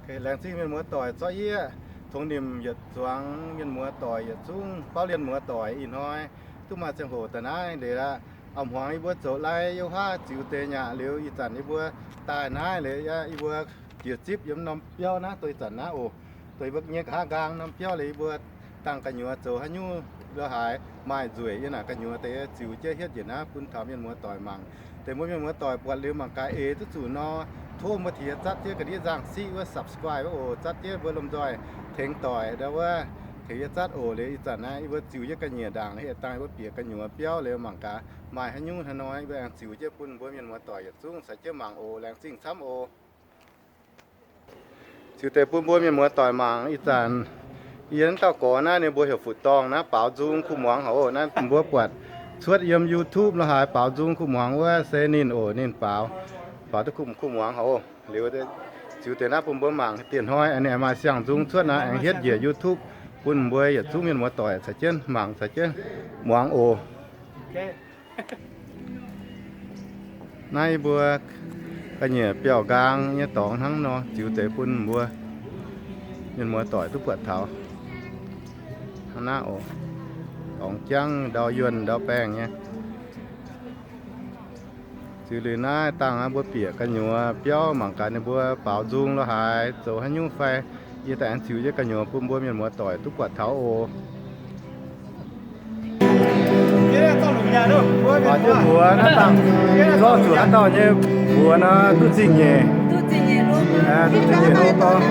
Laengz zingh mienh muoz doic zorqv yie tongx nimc yietc zuangx mienh muoz doic yietc zungv, bauv lienh muoz doic ih hnoi duqv maaih ziangh hoc daaih naaiv liuz aqv. A'hmuangx yie mbuo zoux lai yiem haav ziux deix nyaqc liuz, ih zanc yie mbuo daaih naaiv liuz, yie mbuo jiex zipv yiem norm biauv naaiv, dongh ih zanc naaiv oc, dongh yie mbuo nyei nqa'haav nqaang norm biauv liuz, yie mbuo dangh gu'nyuoz zoux haaix nyungc lo haaix maaih nzueic yiem naaic gu'nyuoz deix, ziux jienv hietv njiec naaiv bun taux mienh muoz doic mangc. Deix mbuo mienh muoz doic buatc liuz mangc gaax eix duqv zuqc nor, tov mbuo tengx yie zatv jienv ga'ndiev nzangc siqv wuov subscribe wuov oc, zatv jienv mbuo lomh nzoih tengx doic ndau wuov, tengx yie zatv oc. Liuz ih zanc naaiv yie mbuo ziux jienv ga'nyiec ndaangc, heh dangh yie mbuo bieqc gu'nyuoz biauv liuz mangc gaax maaih haaix nyungc haaix nor, yie mbuo aengx ziux jienv bun mbuo mienh muoz doic yietc zungv caux jienv mangc oc. Laengz zingh camv oc. Ziux deix bun mbuo mienh muoz doic mangc. Ih zanc yie naaiv dauh gorx naaiv ninh mbuo heuc Fuqv Dorngh naaiv, baaux nzung kuv muangx haic oc. Naaiv mbuo buatc cuotv yiem YouTube lo haaix baaux nzung kuv muangx wuov se ninh oc. Ninh baaux, baaux duqv kuv, kuv muangx haic oc. Liuz ziux deix naaiv bun mbuo mangc. Dieh hnoi ninh aengx maaih siang-nzung cuotv naaiv, aengx hietv njiec YouTube bun mbuo yietc zungv mienh muoz doic caux jienv mangc, caux jienv muangx oc. Naaiv yie mbuo ga'nyiec biauv-nqaang nyei dorngx hnangv nor, ziux deix bun mbuo mienh muoz doic duqv buatc taux. Hnangv naaiv oc, dorngx jangv ndau yuonh ndau baengh nyei. Ziux liuz naaiv dangh mbuo bieqc gu'nyuoz biauv mangc gaax ninh mbuo baaux nzung lo haaix, zoux haaix nyungc fai, yie daaih aengx ziux jienv gu'nyuoz bun mbuo mienh muoz doic duqv buatc taux oc. Mbuox jienv mbuox naaiv dangh zorqv zuqc haaix dauh nyei mbuox nor duqv zingh nyeic. Duqv zingh nyeic hlo gorngv.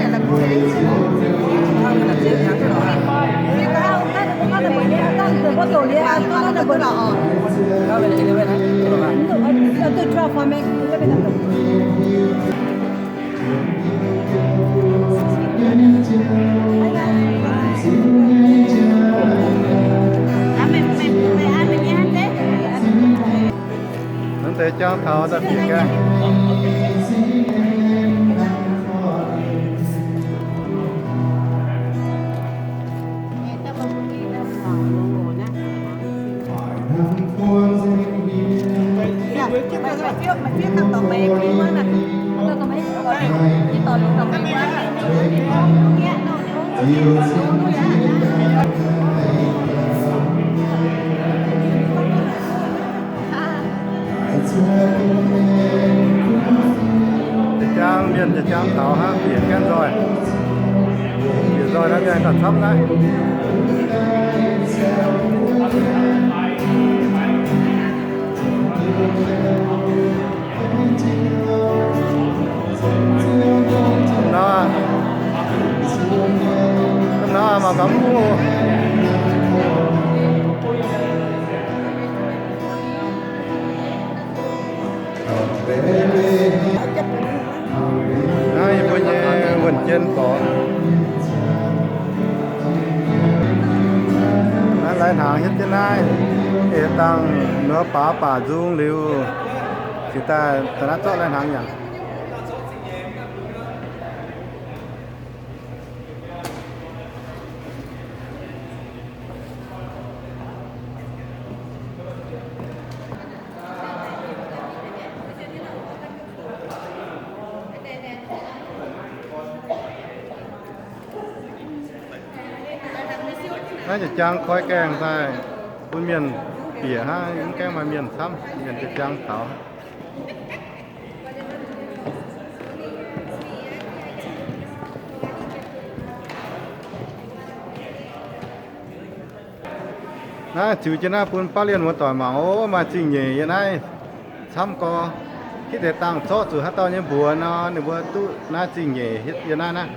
Mv deix jangv taux daaih bieqc gaengh. Jaa-jang mienh jaa-jang taux hnangv, bieqc gaengh nzoih. Bieqc nzoih naaiv mienh gauh camv naaiv. Nor, nor mangc gaax mv bung. Naaiv yie mbuo nyei wuonh jien gorx. Naaiv lai-hnaangx hietv jienv naaiv, eix dangh nduov baaux baac nzung liuz, cingx daaih daaih naaiv zorqv lai-hnaangx nyanc. Naaiv jaa-jang koi gaengh daaih bun mienh bieqc hnangv, mv gaengh maaih mienh camv, mienh jaa-jang taux. Naaiv ziux jienv naaiv bun bauv lienh muoz-doic mangc oc. Maaih zingh nyeic yiem naaiv camv gorx. Hitv deix dangh zorqv zuqc haaix dauh nyei mbuox nor, ninh mbuo duqv naaiv zingh nyeic yiem naaiv naaiv.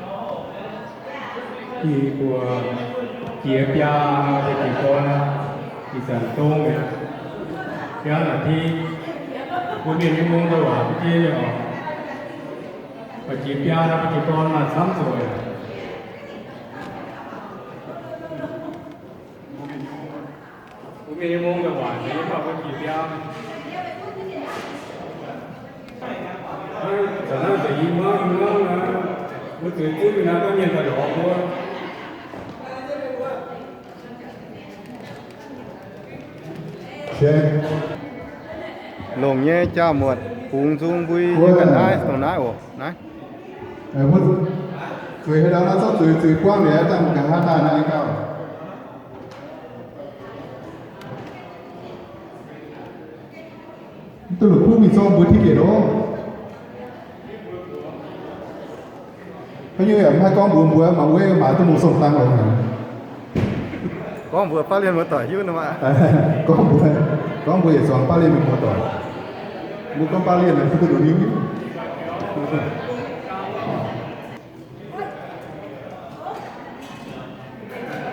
Ih buo jiex biaa nor, jiex biaa nor, ih zanc dong mi'aqv. Biaa naaic ti, mbuo mienh nyei mong ndau waac mv jiex nyei oc. Jiex biaa nor, jiex biaa maaih camv zoih. Mbuo mienh nyei mong ndau waac nyei, mv baac mbuo jiex biaa. Zanc naaiv deix i muangv i muangv nor, mbuo zueiz zunv mingh naaiv, maiv mienh daaih lorz mbuo. Longc nyei jaa-muotc bungx nzung mbui nyei ga'naaiv dongh naaiv oc. Naaiv. Zueiz haaix dauh nor zorqv zueiz, zueiz buangv liuz, dangh nqa'haav daaih naaiv gauh. Mv duqv la'kuqv mingh zorng mbuo ticket loh. Haaix nyungc yaac mv haih gorngv mbuox mbuo, mangc wuov maaih duqv mbuo song dangh longx haic. Gorngv mbuox baav lienh muoz-doic hiuv nor maah. Gorngv mbuox, gorngv mbuox yietc zuangx baav lienh muoz-doic. Mbuo gorngv baav lienh naaic, mv duqv la'kuqv.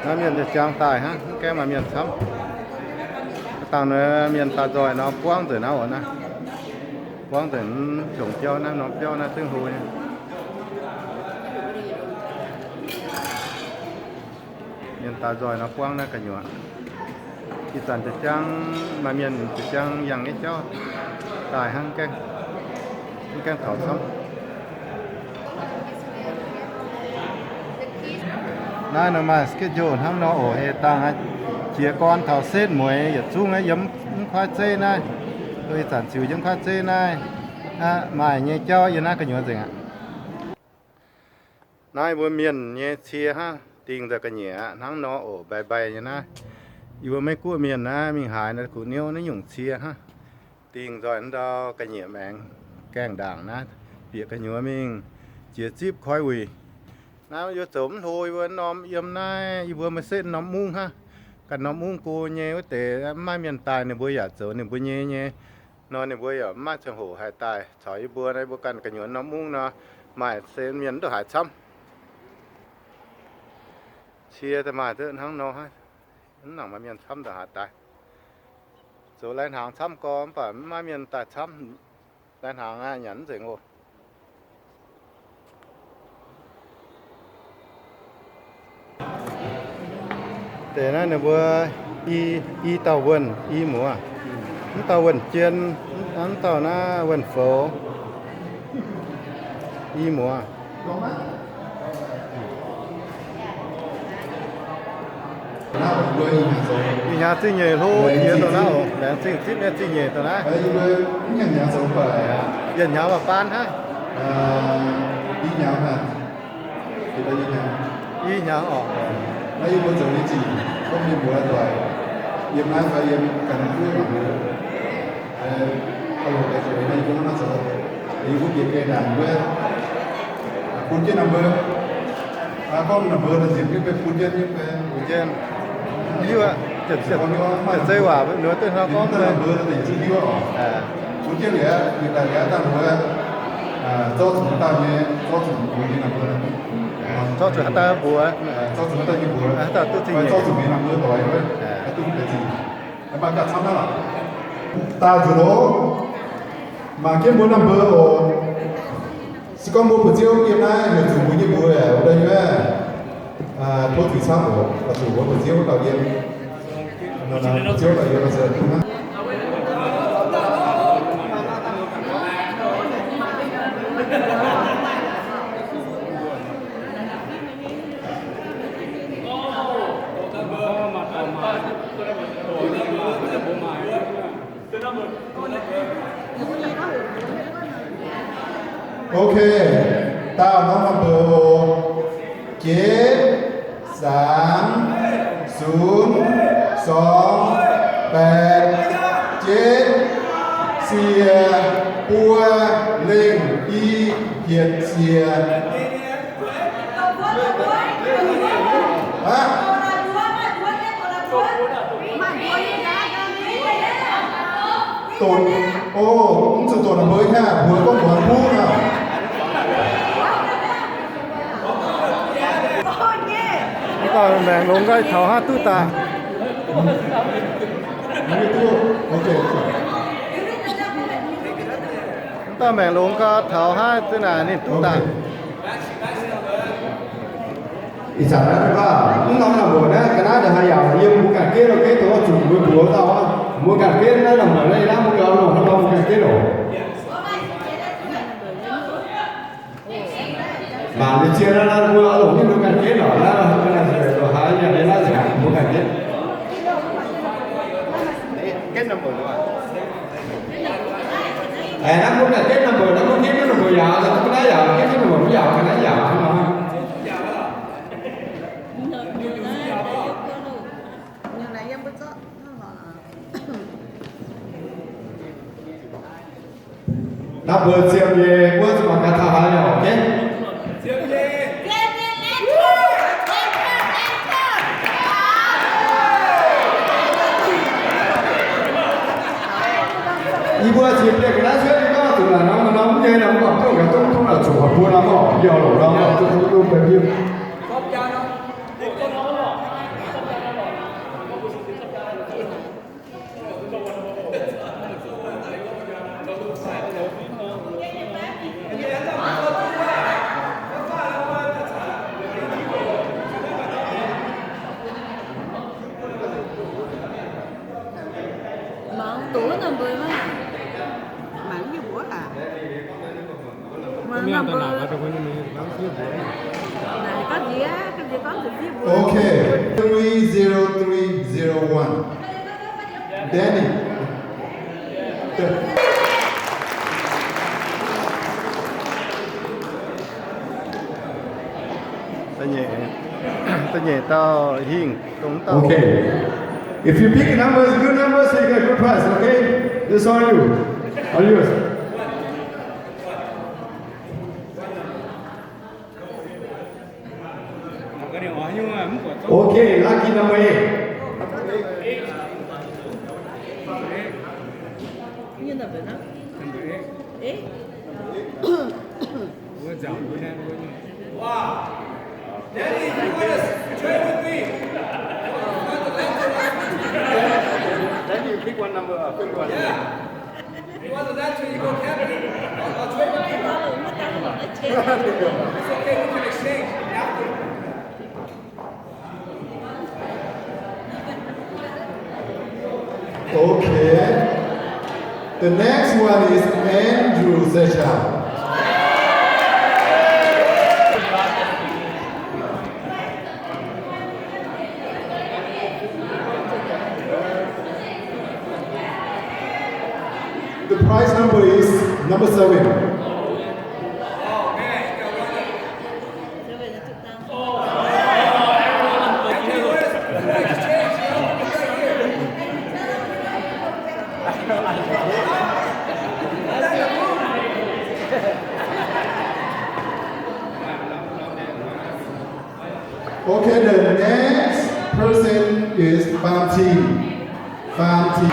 Naaiv mienh ziouc jangx daaih hnangv, mv gaengh maaih mienh camv. Dangh naaiv mienh daaih nzoih nor buangv nzengc naaiv oc naaiv. Buangv nzengc, qongx biauv naaiv, norm biauv naaiv zengv hlo nyei. Mienh daaih nzoih nor buangv naaiv gu'nyuoz. Ih zanc za'jangv maaih mienh za'jangv yangh nyei jauv daaih hnangv, mv gaengh taux camv. Naaiv nor maaih schedule hnangv nor oc. Ei dangh jiez gorn taux setv mueiz yietc zungv yiem mv kuaaiv zeiv naaiv. Ih zanc ziux yiem mv kuaaiv zeiv naaiv, maaih nyei jauv yiem naaiv gu'nyuoz nzengc aqv. Naaiv mbuo mienh nyei cie hnangv, dingh nzengc ga'nyiec aqv. Hnangv nor oc, mbaix mbaix nyei naaiv. Yie mbuo Meiv Guoqv mienh naaiv mingh haaix naaiv kuv niouv naaiv nyungc cie hnangv. Dingh nzoih ndau ga'nyiec maengx gaengh ndaangc naaiv, bieqc gu'nyuoz mingh jiex zipv koi wuic. Naaiv yie zoux mv hlo, yie mbuo norm yiem naaiv, yie mbuo maaih setv norm mungv hnangv. Ganh norm mungv go nyei wuov deix, mv maaih mienh daaih, ninh mbuo yaac zoux ninh mbuo nyei nyei. Nor ninh mbuo yaac mv maaih ziangh hoc haih daaih caux yie mbuo. Naaiv mbuo ganh gu'nyuoz norm mungv nor, maaih se mienh mv duqv haaix camv. Cie daaih maaih duqv hnangv nor, mv nangc maaih mienh camv ndongc haaix daaih. Zoux lai-hnaangx camv gorx, mv baac mv maaih mienh daaih camv. Lai-hnaangx aqv, nyanc mv nzengc oc. Deix naaiv ninh mbuo i, i dauh wuonh i muoz. Mv dauh wuonh jien, mv dauh naaiv wuonh foux. I muoz. Ih hnyangx zingh nyeic hlo jiex dongh naaiv oc. Laengz zingh zipv nyei zingh nyeic dongh naaiv. Yietc hnyangx maaih baan hnangv. I hnyangx oc. Bun jienv, hiuv aqv, zeiz waac mbuo duqv hnangv gorngv, bun jienv liuz, daaih liuz dangh mbuo zorqv zuqc dauh nyei, zorqv zuqc mbuo nyei, zorqv zuqc haaix dauh mbuox, zorqv zuqc haaix dauh nyei mbuox, haaix dauh duqv zingh nyeic, zorqv zuqc mbuo nyei mbuo doic, duqv deix zingh, maiv ganh camv hnangv. Daaih zuqc loz, mangc jienv mbuo number oc. Se gorngv mbuo buoz-ziouv yiem naaiv heuc zuqc mbuo nyei mbuox, wuov deix nyuoqv, tov zuiz camv oc, zuqc mbuo buoz-ziouv dauh yiem. Buoz-ziouv dauh yiem se duqv hnangv. Ok, dauh norm number oc. Jeiv, saamx, sunx, sorngx, baeqc, jeiv, siec, buo, lengh, i, hietc, siec. Aqv? Doqc, o, mv zuqc doqc naaic mbuo hnangv, mbuo gorngv muangx kuv nor. Mv baac maengc longx nqaih taux haaix duqv daaih. Mv baac maengc longx gau taux haaix duqv naaic ninh duqv daaih. Ih zanc naaiv mv norm naamh mbuoqc naaiv ga'naaiv ndongc haaix yaac yiem mbuo ganh gitv lo, gitv dongh oix zuqc mbuo mbuox dauh, mbuo ganh gitv naaiv naamh mbuoqc naaiv, ih naaiv mbuo ganh nor haaix nor mbuo ganh gitv oc. Mangc liuz zien naaiv, naaiv mbuo oix longc nyei mbuo ganh gitv oc. Naaiv haaix yaac yiem naaiv nzengc, mbuo ganh gitv. Aengx naaiv mbuo ganh gitv naamh mbuoqc, naaiv mbuo gitv naamh mbuoqc yaac, naaiv mbuo naaiv yaac gitv naamh mbuoqc, mbuo yaac ga'naaiv yaac hnangv nor. Mbuo ziepc nyeic mbuo zuqc mangc gaax taux haaix nyungc, okay? Yie mbuo ziex dieh ga'naaiv cuotv nyei gorngv zuqc naaic norm norm nyei norm gorngv duqv gaax duqv duqv naaic zuqc horpc buo norm gorngv biauv longc norm gorngv duqv duqv duqv bun hiuv. Mangc tov nor mbuo mangc, mangc nyei mbuox aac. Okay, three zero three zero one. Danny. Da'nyeic, da'nyeic dauh hingh dongh dauh. Okay. If you pick numbers, good numbers, you get a good prize, okay? This is on you. On yours. Okay, lucky number eight. Wow. Danny, if you wanna trade with me, Danny, you pick one number, uh, pick one. Yeah. If you want the lantern, you go camping. I'll, I'll trade with you. It's okay, we can exchange after. Okay. The next one is Andrew Sechau. The prize number is number seven. Okay, the next person is Fam Tin. Fam Tin.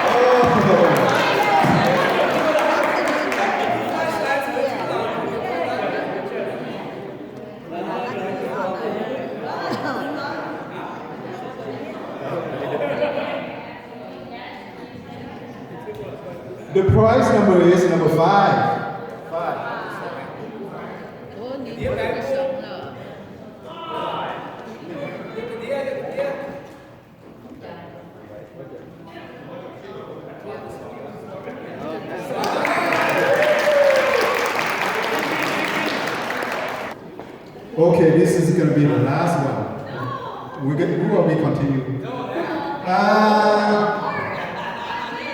Oh. The prize number is number five. Five. Okay, this is gonna be the last one. We get, we will be continue. Uh,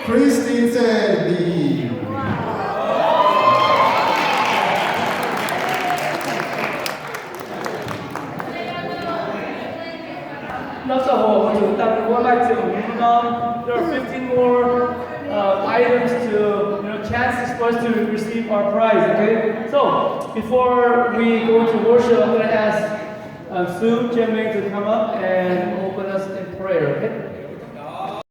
Christine said the Not so hard to tell you what I do, you know, there are fifteen more, uh, items to, you know, chances for us to receive our prize, okay? So, before we go to worship, I'm gonna ask, uh, Sue Jianming to come up and open us in